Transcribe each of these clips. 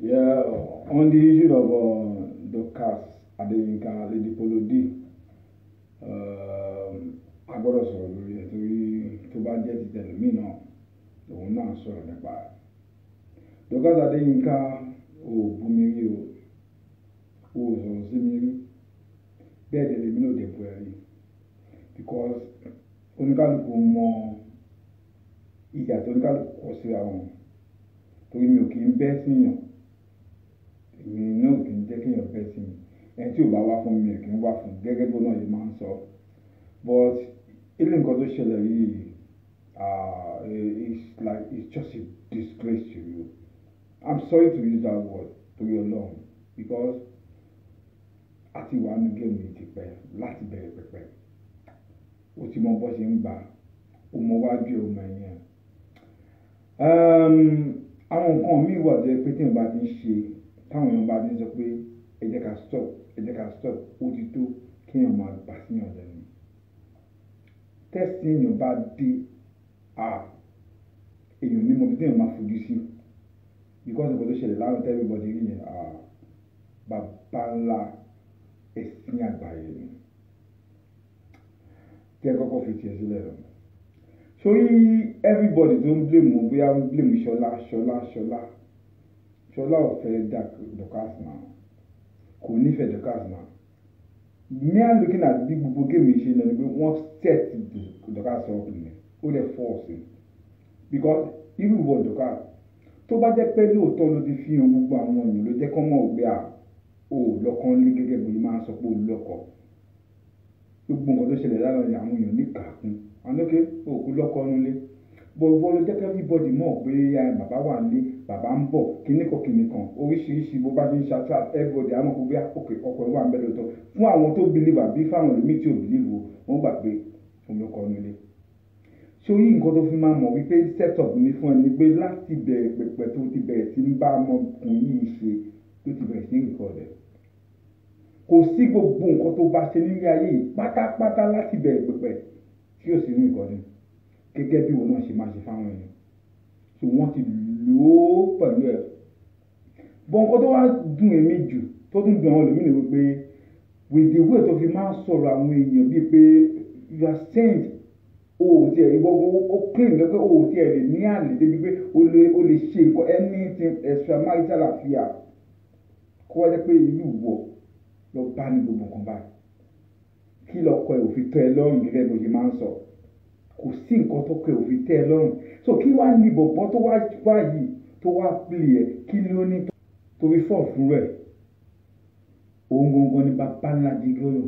Yeah, on the issue of Dorcas Adeyinka, Lady Polo D, a gbọ́dọ̀ sọ̀rọ̀ lórí ẹ̀ torí tó bá jẹ́ ti tẹlòmíì náà, òun náà sọ̀rọ̀ nípa ẹ̀. Dorcas Adeyinka, ò bú mi rí o, ò sọ̀rọ̀ sí mi rí, bẹ́ẹ̀ dẹ̀ lèmi náà ò dẹ̀ bú ẹ rí, because oníkálukú mọ ìjà tó oníkálukú kọ síra wọn. Torí mi ò kí ń bẹ́ síyàn, èmi náà ò kí ń jẹ́ kéèyàn bẹ́ sí mi. Ẹni tí ò bá wá fún mi, mi ò kí ń wá fún, gẹ́gẹ́ bó náà ṣe máa ń sọ. But ilé nǹkan tó ṣẹlẹ̀ yìí, it's like it's just a disgrace to you. I'm sorry to use that word, torí Ọlọ́run, because a ti wà nínú game yìí tipẹ́ láti bẹ̀rẹ̀ pẹ̀pẹ̀. O ti mọ bó ṣe ń gbà, o mọ wájú, o mọ ẹ̀yìn ẹ̀. Àwọn nǹkan míì wà tó jẹ́ pé tí èèyàn bá ti ń ṣe, táwọn èèyàn bá ti ń sọ pé ẹ jẹ́ ká stop, ẹ jẹ́ ká stop, ó ti tó kí èèyàn máa gbà síyàn lẹ́nu. Tẹ́sí èèyàn bá dé, èèyàn ní mọ ibi tí èèyàn máa fojú sí. Because nǹkan tó ṣẹlẹ̀ láàrín everybody rí yẹn, bàbá ńlá ẹ̀sìn àgbáyé ni. Tí ẹ kọ́kọ́ fi tiẹ̀ sílẹ̀ lọ. Sórí everybody tó ń blame, bóyá ń blame Ṣọlá, Ṣọlá, Ṣọlá. Ṣọlá ò fẹ́ Dorcas náà. Kò nífẹ̀ẹ́ Dorcas náà. Me looking at bí gbogbo game yìí ṣe lọ ni pé wọ́n set Dorcas up ni. Ó dẹ̀ force ni. Because irú ìwọ Dorcas, tó bá jẹ́ pé lóòótọ́ ló ti fi hàn gbogbo àwọn èèyàn, ló jẹ́ kán mọ̀ pé o ò lọ́kọ ńlé gẹ́gẹ́ bó ṣe máa ń sọ pé o lọ́kọ. Gbogbo nǹkan tó ṣẹlẹ̀ lánàá ni àwọn èèyàn ní kàákún. And okay, o kú lọ́kọ nílé. But ìwọ ló jẹ́ kí everybody mọ̀ pé bàbá wà nílé, bàbá ń bọ̀, kíníkan kíníkan, oríṣiríṣi bó bá ṣe ń ṣe attract everybody, á mọ̀ pé bóyá okay, ọkọ ẹ̀ wà níbẹ̀ lóòótọ́. Fún àwọn tó believe àbí fún àwọn ẹlòmíì tí ò believe o, wọ́n gbà pé òun ló kọ nílé. Sórí nǹkan tó fi máa mọ̀ wípé set up ni fún ẹ ni pé láti bẹ̀rẹ̀ pẹ̀pẹ̀ tó ti bẹ̀rẹ̀ sí ń bá ọmọkùnrin yìí ṣe, tó ti bẹ̀rẹ̀ sí ń record ẹ̀. Kò sí gbogbo nǹkan tó bá ṣe nílé ayé yìí pátápátá láti bẹ̀rẹ̀ pẹ̀pẹ̀ tí ò sí ní recording. Gẹ́gẹ́ bí ìwọ náà ṣe máa ṣe fáwọn èèyàn. So wọ́n ti lò ó pẹ̀lú ẹ̀. But nǹkan tó wá dùn èmi jù, tó tún dùn àwọn ẹlòmíì ni wípé with the way tó fi máa ń sọ̀rọ̀ àwọn èèyàn bíi pé you are saint, o ò tiẹ̀ ìwọ gan ó claim pé o ò tiẹ̀ lè ní àlè débi pé o lè ṣe nǹkan, anything extramarital affair. Kó wá jẹ́ pé ìlú ìwọ lọ bá ní gbogbo nǹkan báyìí. Kí lọkọ ẹ ò fi tẹ́ ẹ lọ́rùn gẹ́gẹ́ bí o ṣe máa ń sọ. Kò sí nǹkan tó kọ ẹ ò fi tẹ́ ẹ lọ́rùn. So kí wá ní bọ̀bọ́ tó wá wá yìí tó wá play ẹ, kí ló ní tó fi fall fún rẹ̀? Òun gangan ni bàbá ńlá gigolo.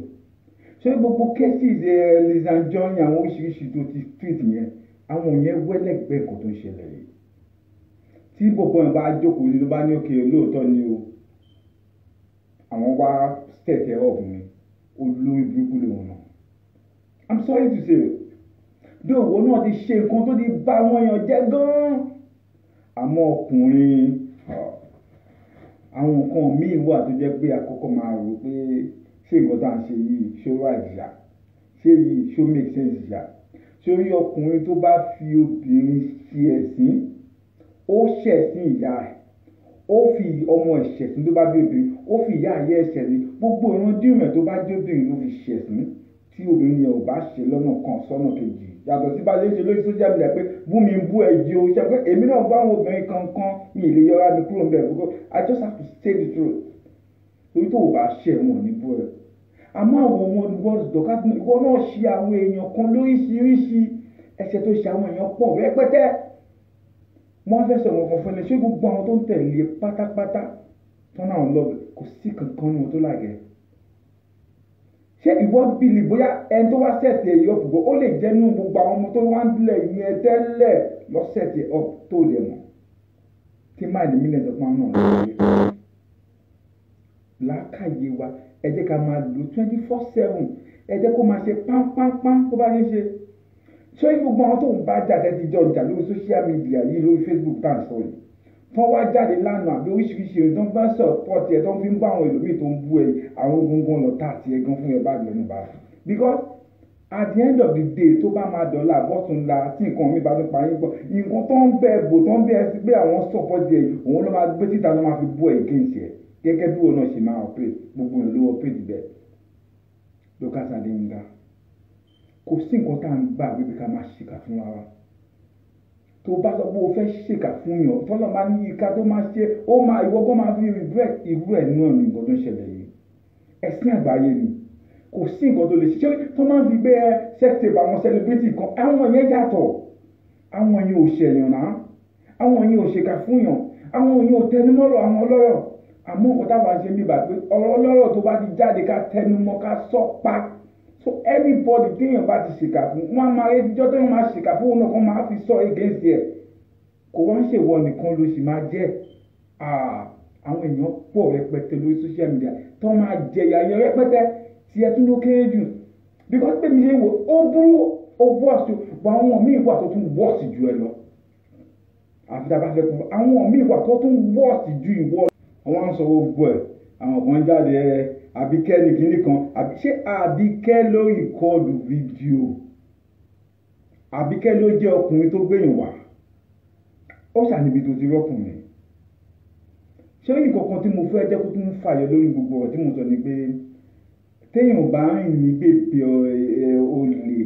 Ṣé gbogbo cases ẹ, Lizzy Anjorin, àwọn oríṣiríṣi tó ti tweet yẹn, àwọn yẹn wẹ́lẹ́gbẹ́ nǹkan tó ń ṣẹlẹ̀ yìí. Tí bọ̀bọ́ yẹn bá jókòó ní ló bá ní okay, lóòótọ́ ni o, àwọn wá set ẹ up ni, olórí burúkú lòun náà. I'm sorry to say, though ìwọ náà ti ṣe nǹkan tó ti bá àwọn èèyàn jẹ́ gan-an. Àmọ́ ọkùnrin, àwọn nǹkan míì wà tó jẹ́ pé àkọ́kọ́ máa rò pé ṣé nǹkan tí à ń ṣe yìí ṣó right ṣá? Ṣé yìí ṣó make sense ṣá? Sórí ọkùnrin tó bá fi obìnrin ṣe ẹ̀sín, ó ṣẹ̀sín ìyá ẹ̀, ó fi ọmọ ẹ̀ ṣẹ̀sín tó bá bí obìnrin, ó fi ìyá ìyá ẹ̀ ṣẹ̀sín, gbogbo ìran dírun ẹ̀ tó bá jẹ́ obìnrin ló fi ṣẹ̀sín tí obìnrin yẹn ò bá ṣe lọ́nà kan sọ́nà kejì. Yàtọ̀ sí bá ṣe ń ṣe lórí social media pé bú mi, bú ẹ jí o, ṣe pé èmi náà bá àwọn obìnrin kankan, mi ì lè yọra mi kúrò níbẹ̀ because I just have to say the truth. Torí tó o bá ṣe, wọn ò ní bú ẹ. Àmọ́ àwọn ọmọ ìwọ Dorcas, ìwọ náà ṣe àwọn èèyàn kan lóríṣiríṣi, ẹ̀ṣẹ̀ tó ṣe àwọn èèyàn pọ̀ rẹpẹtẹ. Wọ́n fẹ́ sọ̀rọ̀ kan fún ẹ, ṣé gbogbo àwọn tó ń tẹ̀lé pátápátá tán náà lọ, kò sí kankan ní wọn tó láìkẹ́. Ṣé ìwọ believe bóyá ẹni tó wá set ẹ̀ up gbọ́, ó lè jẹ́ nínú gbogbo àwọn ọmọ tó wá ń bilẹ̀ yẹn tẹ́lẹ̀ lọ set ẹ̀ up tó dẹ̀ mọ̀? Tí máìlì mílíọ̀nù sọ pé àwọn náà lọ rí. Làákàyè wa, ẹ jẹ́ ká máa lò 24/7, ẹ jẹ́ kó máa ṣe pámpámpám tó bá yẹn ṣe. Ṣé gbogbo àwọn tó ń bá jà tẹ́tí jọ jà lórí social media yìí, lórí Facebook tá à ń sọ yìí, tán wá jáde lánàá àbí oríṣiríṣi èyí tó ń bá support ẹ, tó ń fi ń bá àwọn ẹlòmíì tó ń bú ẹ, àwọn gbọngàn lọ tá àti ẹ gan fún ẹ bá lẹ́nu bá, because At the end of the day, tó bá máa dọ̀la bọ́túnla tí nǹkan mi bá tún pa yín pọ̀, nǹkan tó ń bẹ bò tó ń bẹ sí pé àwọn support ẹ̀, òun ló máa gbé síta, ló máa fi bú ẹ̀ against ẹ̀. Gẹ́gẹ́ bí òun náà ṣe máa operate, gbogbo ẹ̀ ló operate bẹ́ẹ̀. Dorcas Adéyínká, kò sí nǹkan tá à ń gbà wípé ká máa ṣìkà fún wa. Tó bá sọ pé o fẹ́ ṣèkà fún yàn, tọ́lọ́ máa ní ìka tó máa ṣe, ó máa ìwọ gan máa fi regret irú ẹ̀ náà ní nǹkan tó ń ṣẹlẹ̀ yìí. Ẹ̀sìn àgbáyé ni, kò sí nǹkan tó lè ṣe. Tó máa ń fi gbé ẹ sex tape àwọn celebrity kan, àwọn yẹn yàtọ̀. Àwọn yẹn ò ṣẹ̀yàn náà, àwọn yẹn ò ṣèkà fún yàn, àwọn yẹn ò tẹnumọ́rọ̀ àwọn ọlọ́rọ̀. Àmọ́ nǹkan táwa ṣe ń bíbà pé ọ̀rọ̀ ọlọ́rọ̀ tó bá ti jáde, ká tẹnumọ́, ká sọ pa. So anybody téèyàn bá ti ṣèkà fún, wọn á máa rí ẹjọ́ téèyàn máa ṣèkà fún òun náà kan máa fi sọ against ẹ̀. Kò wá ń ṣèwọ nìkan ló sì máa jẹ́. Àwọn èèyàn pọ̀ rẹpẹtẹ lórí social media tó máa jẹyà yẹn rẹpẹtẹ, tí ẹ tún ló kéré jù, because pé mi ṣe wò ó burú, ó worse o, but àwọn míì wà tó tún worse ju ẹ lọ. Àfi tá a bá fẹ́ kú, àwọn míì wà tó tún worse ju ìwọ. Àwọn á ń sọ gbogbo ẹ̀, àwọn kan jáde ẹ Àbíkẹ́ ní kinní kan, àbí ṣé Àbíkẹ́ ló record fídíò? Àbíkẹ́ ló jẹ́ ọkùnrin tó gbẹ̀yìn wá, ó ṣàníbi tó ti rọ́kùnrin. Ṣé nǹkan kan tí mo fẹ́ jẹ́ kó tún fàyọ lórí gbogbo ọ̀rọ̀ tí mo sọ ni pé téèyàn bá rìn ní bèbè olè,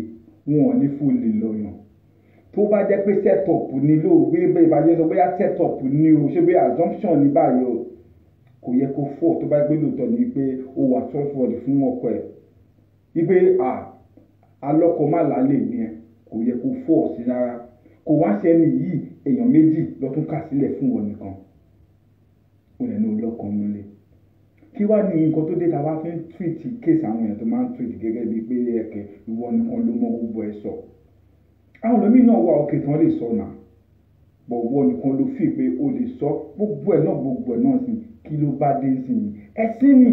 wọn ò ní fòlè lọ́yàn. Tó bá jẹ́ pé set up ni lóògbé bẹ́ẹ̀ bá jẹ́ sọ bóyá set up ni o, ṣé bóyá assumption ní báyìí o, kò yẹ kó fọ́. Tó bá gbé lóòótọ́ ni pé ó wà trustworthy fún ọkọ ẹ̀, wípé alọ́kọ má lálẹ́ ní ẹ, kò yẹ kó fọ́ sí rárá. Kò wá ṣe ẹni yìí, èèyàn méjì lọ tún kà sílẹ̀ fún wọn nìkan, ó lẹ̀ ní olọ́kan nílé. Kí wá ní nǹkan tó dé ta wá fi ń treat case àwọn èèyàn tó máa ń treat gẹ́gẹ́ bíi pé ẹ̀kẹ́ ìwọ nìkan ló mọ gbogbo ẹ̀ sọ? Àwọn ẹlòmíì náà wà òkè tán lè sọ náà, bọ̀ wọ nìkan ló fi pé o lè sọ gbogbo ẹ̀ náà, gbogbo ẹ̀ náà sí. Kí ló bá dé sí i? Ẹ̀sìn ni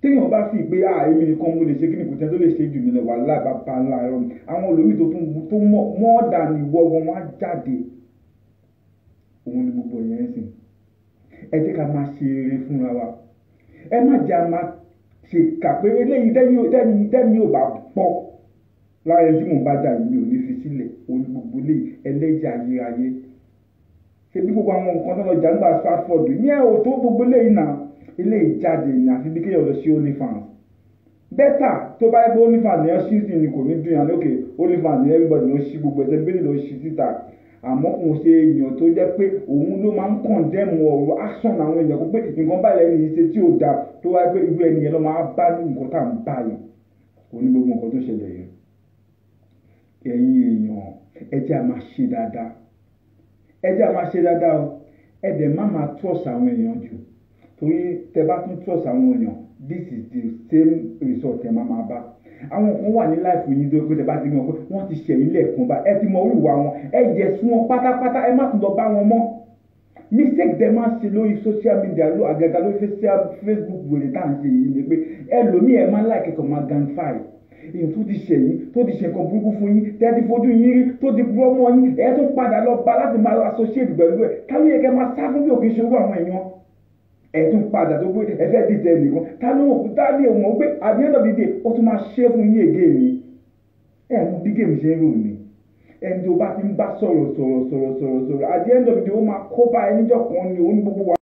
téèyàn bá fi pé ah, èmi nìkan mo lè ṣe, kí ni kò tẹ́ tó lè ṣe jù mí lọ, wà lábàbà ńlá ẹ̀rọ mi. Àwọn ẹlòmíì tó tún tó mọ̀ than ìwọ gan, wọn á jáde. Òun ni gbogbo yẹn ń sìn. Ẹ jẹ́ ká máa ṣe eré fúnra wa, ẹ má jẹ́ a máa ṣe kà pé eléyìí tẹ́mi ò bá pọ̀ lára ẹni tí mò ń bá jà yìí, mi ò ní fi sílẹ̀. Òun ni gbogbo eléyìí, ẹlẹ́jà ayérayé. Ṣe bí gbogbo àwọn nǹkan tó lọ jà nígbà Stratford ní ẹ ò tó gbogbo eléyìí náà, eléyìí jáde ní àfi bí kéèyàn lọ sí OnlyFans. Better tó bá yẹ pé OnlyFans ní ẹ ṣí sí ni, kò ní dùn yàn lókè. OnlyFans ní everybody ló ṣí gbogbo ẹsẹ̀ bíbélì ló ṣí síta, àmọ́ kò ṣe èèyàn tó jẹ́ pé òun ló máa ń condemn ọ̀rọ̀ action àwọn èèyàn, kó pé nǹkan báyìí lẹ́nu yìí ṣe tí ò dáa, tó wáyé pé irú ẹni yẹn ló máa bá ní nǹkan tá à ń bá yìí. Òun ní gbogbo nǹkan tó ṣẹlẹ̀ yẹn. Ẹ̀yin èèyàn, ẹ jẹ́ a máa ṣe dáadáa, ẹ jẹ́ a máa ṣe dáadáa o. Ẹ dẹ̀ má máa trust àwọn èèyàn jù, torí tẹ bá tún trust àwọn èèyàn, this is the same result ẹ máa máa bá. Àwọn kan wà ní life yín tó pé tẹ bá ti rí wọn pé wọ́n ti ṣẹ̀yìn lẹ́ẹ̀kan bá, ẹ ti mọ orúwà wọn, ẹ jẹ́ sún wọn pátápátá, ẹ má tún lọ bá wọn mọ́. Mistake dẹ máa ń ṣe lórí social media ló àgàgà lórí Facebook wèrè tá à ń ṣe yìí ni pé ẹlòmíì, ẹ máa ń like kẹkọọ máa gang fight èèyàn tó ti ṣẹ̀yìn, tó ti ṣe nǹkan burúkú fún yín, tẹ́ ti fojú yín rí, tó ti purọ́ mọ́ yín, ẹ tún padà lọ bá láti máa associate pẹ̀lú ẹ̀. Káwé yẹ kẹ́ máa sá fún bí òkè ṣe owó àwọn èèyàn, ẹ tún padà tó pé ẹ fẹ́ dìtẹ̀ nìkan. Ta ló mọ̀ tá lè mọ̀ pé at the end of the day, ó tún máa ṣe fún yín again ni? Ẹ mú bí game ṣe ń rò ní. Ẹni tó bá ti ń bá sọ̀rọ̀ sọ̀rọ̀ sọ̀rọ̀ sọ̀rọ̀ sọ̀rọ̀, at the end of the day, ó máa kó bá ẹ níjọ́ kan ní òun gbogbo wa.